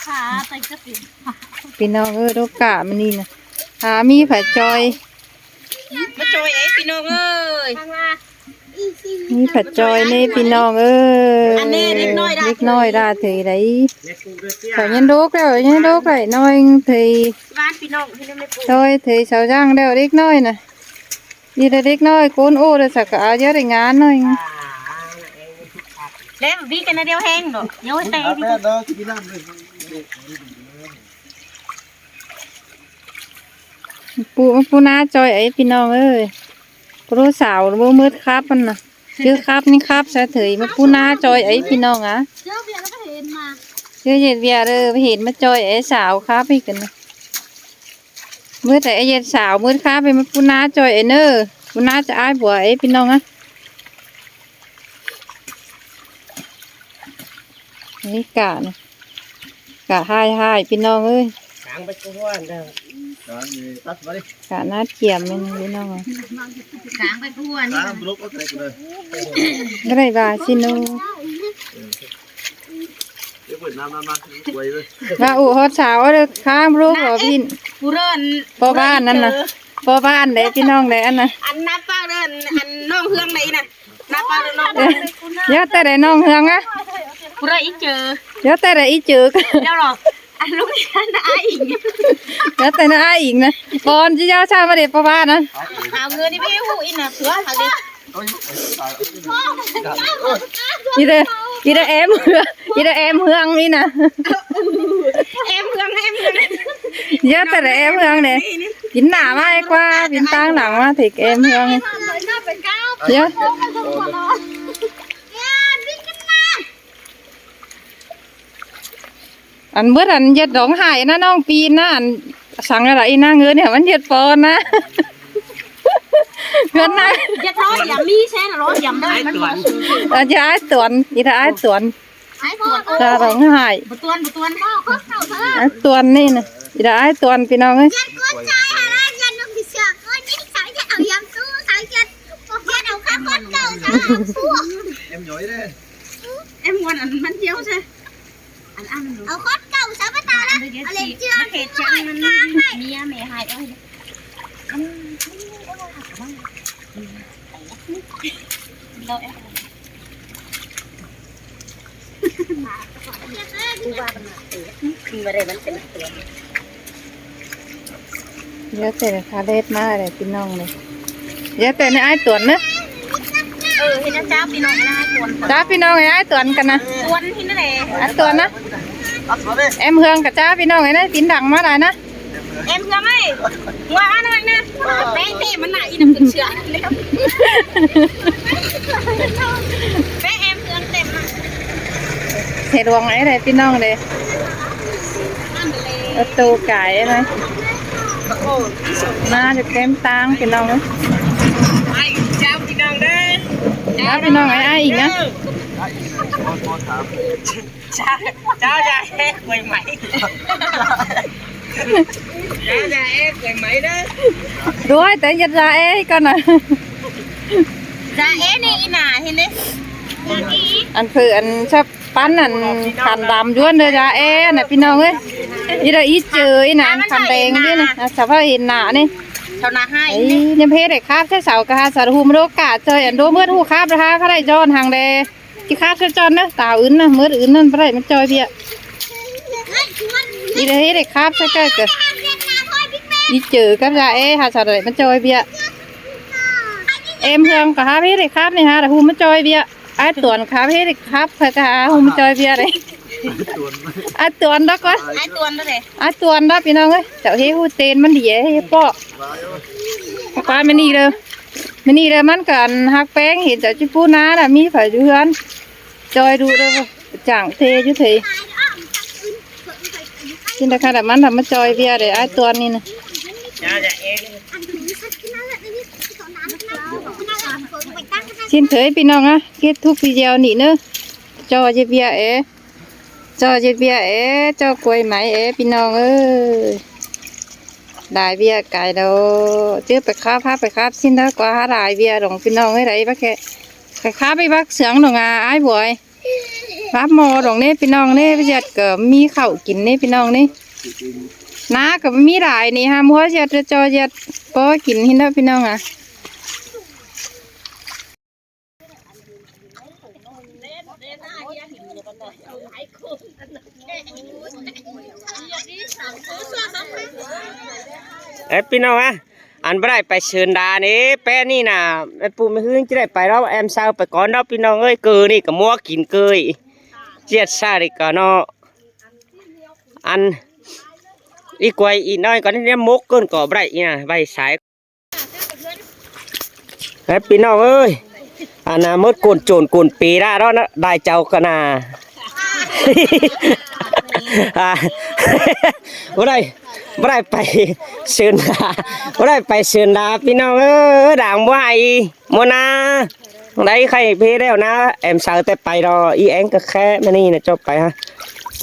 ຫາແຕ່ກະຕິ ພີ່ນ້ອງເອີຍ ໂລກາມື້ນີ້ນະ ຫາມີໃຜຈ່ອຍ ມາຈ່ອຍເອ ພີ່ນ້ອງເອີຍ ມີໃຜຈ່ອຍແດ່ພີ່ນ້ອງເອີຍ ອັນນີ້ເດັກນ້ອຍດາ ເດັກນ້ອຍດາເທີຍໃດ ເຂົາຍັງດົກແລ້ວ ຍັງດົກໄດ້ໜ້ອຍເທີຍ ບ້ານພີ່ນ້ອງ ພີ່ນ້ອງແມ່ປູ ຊ່ອຍເທີຍເສົາຢ່າງແລ້ວເດັກນ້ອຍນະ. ມີແຕ່ເດັກນ້ອຍ ໂກນໂອ້ແລ້ວ ສັກກະອາ ເດີ ໄດ້ງານໜ້ອຍ ແລ້ວບີກັນນະ ດຽວແຮງເນາະ ຍັງແຕ່ ປູ ປູນາຈ່ອຍ ເອີຍ ພີ່ນ້ອງເອີຍ ໂປຣສາວບໍ່ມືດຄັບມັນນະ ຈື່ຄັບນີ້ຄັບສະເທີຍ ມາປູນາຈ່ອຍ ເອີຍ ພີ່ນ້ອງອະ ເຈົ້າເວຍແລ້ວກໍເຫັນມາ ເຈົ້າເຮັດວຽກເດີ ເຫັນມາຈ່ອຍ ເອີຍ ສາວຄັບອີກກັນນະ. ມື້ແຕ່ເຮັດສາວ ມື້ຄ້າໄປມາປູນາຈ່ອຍເນາະ ປູນາຈະອາຍຜົວເອ ພີ່ນ້ອງນະ ນີ້ກະນະ ກະຮ້າຍໆ ພີ່ນ້ອງເອີຍ ກາງໄປກວນເດີ ກາງນີ້ຕັດມາດິ ກະນາດກຽມແມ່ນພີ່ນ້ອງ ກາງໄປກວນ ກາງບລັອກເອົາໃສ່ກັນເລີຍ ບໍ່ໄດ້ວ່າຊິໂນ ມາອຸຮອດສາວເດີ ຄ້າງລູກເອົາພີ້ ຜູ້ເດີນ ພໍ່ບ້ານນັ້ນນະ ພໍ່ບ້ານເດ້ ພີ່ນ້ອງເດ້ ອັນນະ ອັນນາປາກເດີ ອັນນ້ອງເຮືອງໃດນະ ນາປາກເດີນ້ອງ ເອີ ຢ່າແຕ່ໃດນ້ອງເຮືອງອະ ຜູ້ໃດອີເຈີ ຢ່າແຕ່ໃດອີເຈີ ດຽວເນາະ ອັນລູກນີ້ນາອາອີງ ແລ້ວແຕ່ນາອາອີງນະ ກ່ອນຊິເຈົ້າຊ່າງມາເດປະວານນະ ເອົາເງິນນີ້ໄປໃຫ້ຜູ້ອີນນະ ເພື່ອຫາເດ ອີເດ ອີເດແອມເຮືອງ ອີເດແອມເຮືອງນີ້ນະ ແອມເຮືອງ ແອມເຮືອງ ຢ່າແຕ່ແອມເຮືອງເດ ປິ່ນໜ້າມາກວ່າ ປິ່ນຕາງຫຼັງມາ ຖືກແອມເຮືອງ ຢ່າ ອັນເບິດອັນຢາດຮ້ອງໄຫ້ນະ ນ້ອງປີນນະ ອັນສັງອະໄລນາເງິນນີ້ ມັນຢາດຟ້ອນນະ ເງິນນະ ຢາດເທາະຢາມີແຊນະ ຢາໄດ້ມັນບໍ່ ອັນຢາອ້າຍຕວນ ອີຕາອ້າຍຕວນ ອ້າຍຕວນ ຕາຮ້ອງໄຫ້ ບໍ່ຕວນ ບໍ່ຕວນ ອ້າຍຕວນນີ້ນະ ອີຕາອ້າຍຕວນ ພີ່ນ້ອງເອີຍ ຢາດກົດໃຈຫັ້ນນະ ຢາດນົກທີ່ເຊືອກ ໂອ້ຍ ນີ້ສາວຢາດເອົາຢາມສູ້ ສາວຢາດ ຢາດເອົາຄາຄົນເກົ່າ ສາວຢາດສູ້ ເອັມຍ້ອຍເດ້ ເອັມມ່ວນອັນມັນດຽວຊະ ອັນ ອັນ ເອົາຄອດເກົ່າຊະ ບໍ່ຕາຍລະ ເອົາເຫຼັກເຈື່ອ ມັນເຮັດຈັ່ງ ມັນເມຍແມ່ໃຫ້ເອົາ ອັນ ເຫຼືອແຕ່ຄາເລດມາແຫຼະພີ່ນ້ອງເອີຍ ເຫຼືອແຕ່ໃນອ້າຍຕວນເນາະ ເອີ ເຮັດຫຍັງຈ້າພີ່ນ້ອງ ອ້າຍຕວນ ຈ້າພີ່ນ້ອງ ໃຫ້ອ້າຍຕວນກັນນະ ຕວນທີ່ນັ້ນແຫຼະ ອ້າຍຕວນນະ ແອມເຮືອງກະຈ້າພີ່ນ້ອງເອີຍນະ ຕີນດັງມາຫຼາຍນະ ແອມເຮືອງເອີຍ ວ່າອັນນັ້ນນະ ແປ້ງເຕະມັນໜ້າອີ່ໜັງເຊື່ອ ແປ້ງແອມເຮືອງເຕັມ ເຮັດຫວັງໄອ້ໃດພີ່ນ້ອງເດ້ ໂຕກາຍເນາະ ມາຈະເຕັມຕາງພີ່ນ້ອງເອີຍ ອ້າຍເຈົ້າພີ່ນ້ອງເດີ ເຈົ້າພີ່ນ້ອງ ອ້າຍອີກນະ ເຈົ້າ ເຈົ້າຢ່າແຮກໄວໄໝ ເຈົ້າຢ່າແຮກໄວໄໝເດີ ດ້ວຍ ແຕ່ຢ່າລາເອກ່ອນນະ ລາເອນີ້ອີ່ໜ້າເຫັນເດ້ ອັນເພິ່ນອັນຊະ ປັນອັນຂັນດຳຢວນເດີ ຢາແອນະ ພີ່ນ້ອງເອີຍ ອີດາອີເຈີ ອີນາອັນຂັນແດງນີ້ນະ ສະພາບເຫັນໜ້ານີ້ ເຂົາໜ້າຮ້າຍ ນີ້ເພດໄດ້ຄາບໃສ່ເສົາກະຫາສາທຸມໂລກາ ຈ່ອຍອັນໂດເມີດຮູ້ຄາບລະຫາກະໄດ້ຍ້ອນຫັງແດ ຊິຄາບໃສ່ຈ້ອນເດີ ຕາອື່ນນະ ເມີດອື່ນນັ້ນບໍ່ໄດ້ມາຈ່ອຍເບ້ຍ ອີດາເພດໄດ້ຄາບໃສ່ເກີດກະ ອີເຈີກັບຢາແອຫາສາໄດ້ມາຈ່ອຍເບ້ຍ ແອມເຮືອງກະຫາເພດໄດ້ຄາບນີ້ຫາລະຫູມາຈ່ອຍເບ້ຍ ອ້າຍຕວນຄາເພດໄດ້ຄາບ ຂ້ອຍກະຫາຫູມາຈ່ອຍເບ້ຍເດ້ ອ້າຍຕວນດອກກ່ອນ ອ້າຍຕວນດອກເດ້ ອ້າຍຕວນດອກພີ່ນ້ອງເອີຍ ເຈົ້າເຮດຫູເຕນມັນດີເອ ເຮດເປາະ ປາມານີ້ເດີ ມານີ້ເດີ ມັນກະອັນຮັກແປງ ເຫັນເຈົ້າຈິປູນານະ ມີໃຜຢູ່ເຮືອນ ຈ່ອຍດຸເດີ ຈ້າງເທຢູ່ເທ ຊິນຕາຄາດາມັນທຳມາຈ່ອຍເບ້ຍເດ້ ອ້າຍຕວນນີ້ນະ ຊິນເທີຍພີ່ນ້ອງອະ ເຮັດທຸກທີ່ດຽວນີ້ເນີ ຈ່ອຍເບ້ຍເອ ເຈົ້າເຈັດເບ້ຍເອ ເຈົ້າກວຍໄໝເອ ພີ່ນ້ອງເອີຍ ຫຼາຍເບ້ຍກາຍດອກ ເຈີໄປຄາບ ພາໄປຄາບຊິນເດີກວ່າ ຫຼາຍເບ້ຍດອງ ພີ່ນ້ອງເອີຍ ໄດ້ບັກແຄ ໄປຄາບໄປບັກເສືອງດອງ ອາ ອ້າຍບອຍ ປັບໝໍ້ດອກເດ້ພີ່ນ້ອງເດ້ ຢາດກໍມີເຂົ້າກິນເດ້ພີ່ນ້ອງເດ້. ນາກໍມີຫຼາຍນີ້ ຫາໝໍ້ຢາດຈະຈໍຢາດພໍກິນຫັ້ນເນາະພີ່ນ້ອງອະ. ເອີ ພີ່ນ້ອງອະ ອັນບໍ່ໄດ້ໄປເຊີນດາເດ້ ແປະນີ້ນະ ແມ່ປູແມ່ຮືຊິໄດ້ໄປແລ້ວ ແອມຊາວໄປກ່ອນເນາະພີ່ນ້ອງເອີຍ. ເກີນີ້ກໍມົວກິນເກີຍ ຈຽດຊາລິກະເນາະ. ອັນ ອີກວຍອີກໜ້ອຍກໍນີ້ ໝົກເກີນກໍບໍ່ໄດ້ອີນະ ໄວ້ສາຍ. ເອີ ພີ່ນ້ອງເອີຍ ອັນນະ ໝົດກົນໂຈນກົນເປລະເນາະ ນະ ໄດ້ເຈົ້າກະນາ ອ່າ ບໍ່ໄດ້ ບໍ່ໄດ້ໄປເຊີນດາ ບໍ່ໄດ້ໄປເຊີນດາ ພີ່ນ້ອງເອີຍ ດາງບໍ່ໃຫ້ ໝໍ້ນາ ໄດ້ໄຂ່ເພແລ້ວນະ ແອມເຊົາແຕ່ໄປດອກ ອີແອງກໍແຄມານີ້ນະ ເຈົ້າໄປຫາ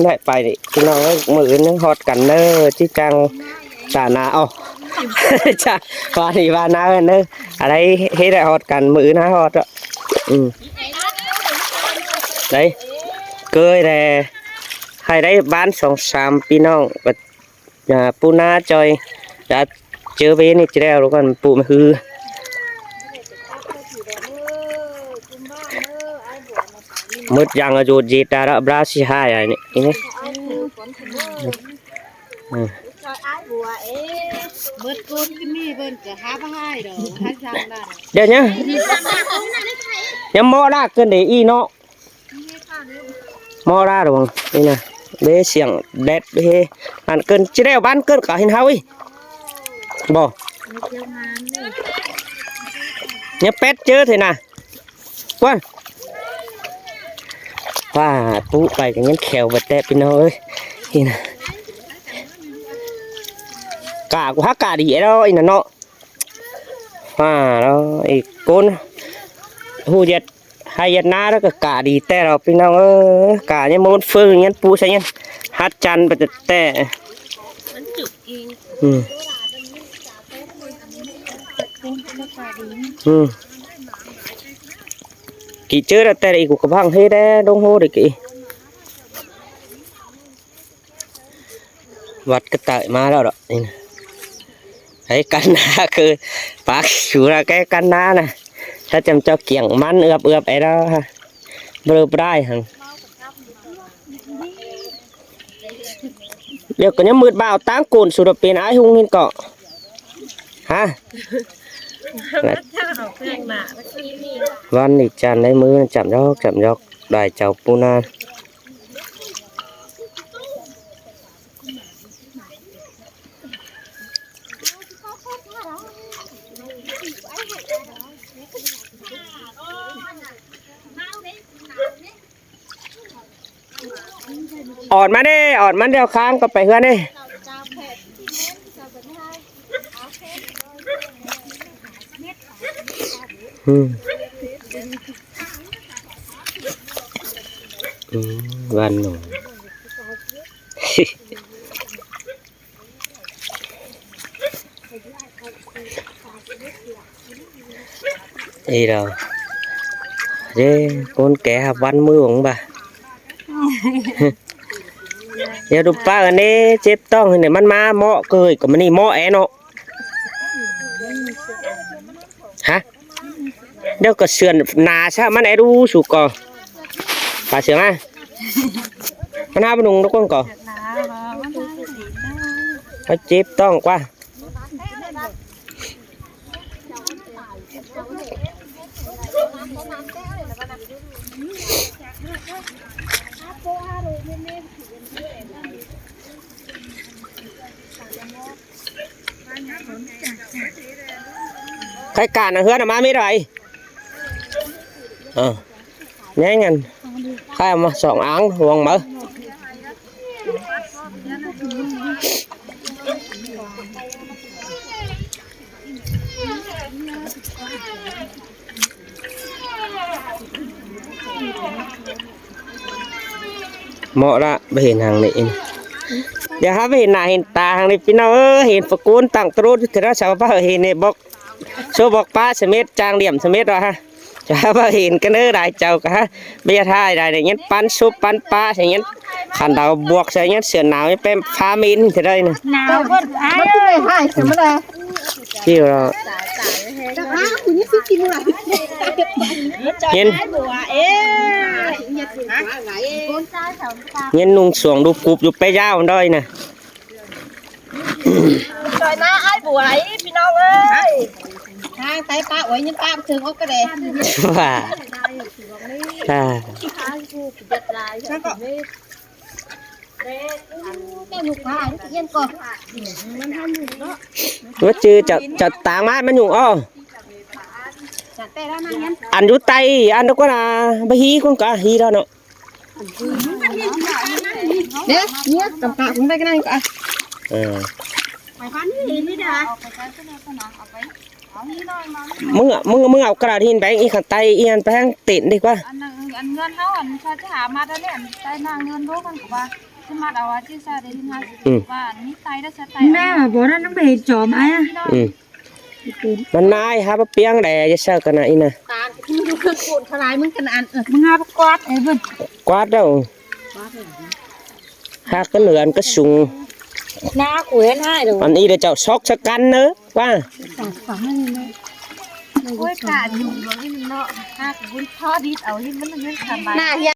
ໄດ້ໄປນີ້ ພີ່ນ້ອງເອີຍ ມື້ອື່ນຮອດກັນເດີ ຈິຈັງ ສານາ ເອົາ ຈະ ວ່ານີ້ວ່ານາເອີຍເດີ ອາໄລເຮັດໃຫ້ຮອດກັນ ມື້ອື່ນຫາຮອດເນາະ ອືມ ໄດ້ ເກີຍແດ່ ໃຫ້ໄດ້ບ້ານສອງສາມ ພີ່ນ້ອງ ອ່າ ປູນາຈອຍ ຈະເຈີເວນີ້ຈະແລ້ວ ແລ້ວກໍປູມາຄື ໝົດຢ່າງອາໂຈດເຈດາລະບຣາຊິຫາຍອັນນີ້ ນີ້ ເບິດຄົນຄືນີ້ເພິ່ນກໍຫາບໍ່ຫາຍດອກ ໃຫ້ຊ່າງນັ້ນ ດຽວນີ້ ຍັງເໝາະລາກເກີນເດອີເນາະ. ມໍລາດວງນີ້ນະ ເດ້ສຽງແດດເດ້ ອັນເກີນຊິແລ້ວບ້ານເກີນກໍເຫັນເຮົາອີກບໍ່ ຍັງແປດເຈີເທື່ອນະ ກວນ ວ່າປຸໄປກໍຍັງແຂວໄປແຕະ ພີ່ນ້ອງເອີຍ ນີ້ນະ ກະຫາກະດີແລ້ວ ອີ່ນະເນາະ. ວ່າແລ້ວອີກຄົນ ຮູ້ຢຽດໄຮ່ຢຽດນາແລ້ວກໍກະດີແຕ່ລະ ພີ່ນ້ອງເອີຍ ກະຍັງບໍ່ເຟີຍັງປູໃສ່ຍັງ ຮັດຈັນໄປແຕ່ ມັນຈຸກອີງ ອືມ ອືມ ກີເຈີແຕ່ອີກ ກູກະບັງເຮແດ່ດົງໂຮເດກີ ວັດກະຕ່າຍມາແລ້ວດອກນີ້ນະ ໃຫ້ກັນນາຄືປາກຢູ່ລະແກ້ກັນນານະ ຖ້າຈຳເຈົ້າກຽງມັນເອືອບໆໄອ້ລາວ ເບີບໄດ້ຫັ້ນ ດຽວກໍຍັງມືດບ່າວຕາງໂກນສຸດເປັນອ້າຍຮຸງເຫັນເກາະ ຮະ ວັນນີ້ຈັນໄດ້ມື້ຈັບຍອກ ຈັບຍອກ ໄດ້ເຈົ້າປູນາ. ອອດມາເດ້ ອອດມາດຽວຄ້າງກໍໄປເຮືອນເດ້ ອືມ ອືມ ຫວານໜູ. ເອີ ເດ້ ຄົນແກ່ຮັບວັນມື້ຂອງບາ ຢ່າດູປາກອັນນີ້ ເຈັບຕ້ອງນີ້ ມັນມາເໝາະເກີຍ ກໍມານີ້ເໝາະແອເນາະ ຮະ ດຽວກໍເຊື່ອນໜາຊະ ມັນແອດູສຸກກໍ ປາເຊື່ອມາ ມັນຫາບໍ່ນຸງທຸກຄົນກໍ ເຮົາເຈັບຕ້ອງກວ່າ. ໃຜການເຮືອນມາມີດອຍ ເອີ ແມ່ນຫຍັງ ຂ້າມາສອງອ່າງ ຫວງເບີ ເໝາະລະ ບໍ່ເຫັນຫາງນີ້ ດຽວເຮົາໄປເຫັນໜ້າເຫັນຕາຫາງນີ້ ພີ່ນ້ອງເອີຍ ເຫັນປະໂກນຕັ້ງໂຕຣດຢູ່ເທື່ອລະຊາວບ້ານ ເຫັນນີ້ບອກ ໂຊບອກປ້າສະເມັດ ຈ້າງຫຼຽມສະເມັດວ່າ ໃຫ້ ບໍ່ເຫັນກັນເດີ ຫຼາຍເຈົ້າກະບໍ່ຢາກຖ່າຍໄດ້ ຍັງປັນຊຸບປັນປາໃສ່ ຍັງຄັນດາວບວກໃສ່ ຍັງເສື້ອໜາວ ຍັງເປັນຟ້າມິນເທື່ອໃດນະ. ໜາວເບິດອ້າຍເອີຍ ຖ່າຍສຳມະດາ ທີ່ວ່າ ເຫັນ ເຫັນນຸ່ງສວງດູບກຸບຢູ່ປະຍາວດອຍນະ. ຊອຍໜ້າອ້າຍບວຍ ພີ່ນ້ອງເອີຍ ທາງໄຕປາໂອຍ ຍັງປາເຖິງອອກກະແດ ວ່າ ອ່າ ແລ້ວກໍ ເຈົ້າຢູ່ຂວາ ມັນຊິອຽນກ່ອນ ມັນທັນຢູ່ເນາະ ວ່າຈື່ຈະ ຈະຕາງມາ ມັນຫຍຸ້ງອ້ອ ອັນຢູ່ໃຕ້ ອັນນັ້ນກໍນະ ບໍ່ຮີກວ່າຮີແລ້ວເນາະ. ເດ້ ເນຍ ກຳກະ ມຶງໄປກັນນັ້ນກະ ເອີ ໄປບ້ານນີ້ນີ້ດາ ມຶງ ມຶງ ມຶງເອົາກະດາດຫີນແບງອີກ ຄັນໄຕອີອັນແພງເຕັນດີກວ່າ ອັນນັ້ນ ອັນເງິນເຮົາ ອັນຊາຈະຫາມາໄດ້ແລ້ວ ອັນໄຕນາງເງິນໂລກັນກະວ່າ ສາມາດເອົາວ່າຈິຊາໄດ້ ອືມ ວ່າອັນນີ້ໄຕໄດ້ຊາໄຕ ແມ່ບໍ່ນັ້ນນຳໄປເຮັດຈອມອ້າຍ ອືມ ມັນນາຍຫາປະປຽງແດ່ ຢ່າເຊີກັນນະອີນະ ຕານທີ່ມັນຢູ່ເຄື່ອງໂກນທະລາຍ ມຶງກັນອັນ ເອີ ມຶງຫາປະກວາດ ເອີ ເບິ່ງ ກວາດແລ້ວ ຫາກະເຫຼືອນກະສູງ ໜ້າກູເຫັນຫາຍເດີ ອັນນີ້ເດີເຈົ້າ ຊອກສະກັນເດີວ່າ ໂອ້ຍ ການຫຍຸ້ງເນາະ ຫາກບຸນພໍດິດເອົາ ມັນເຮັດສະບາຍ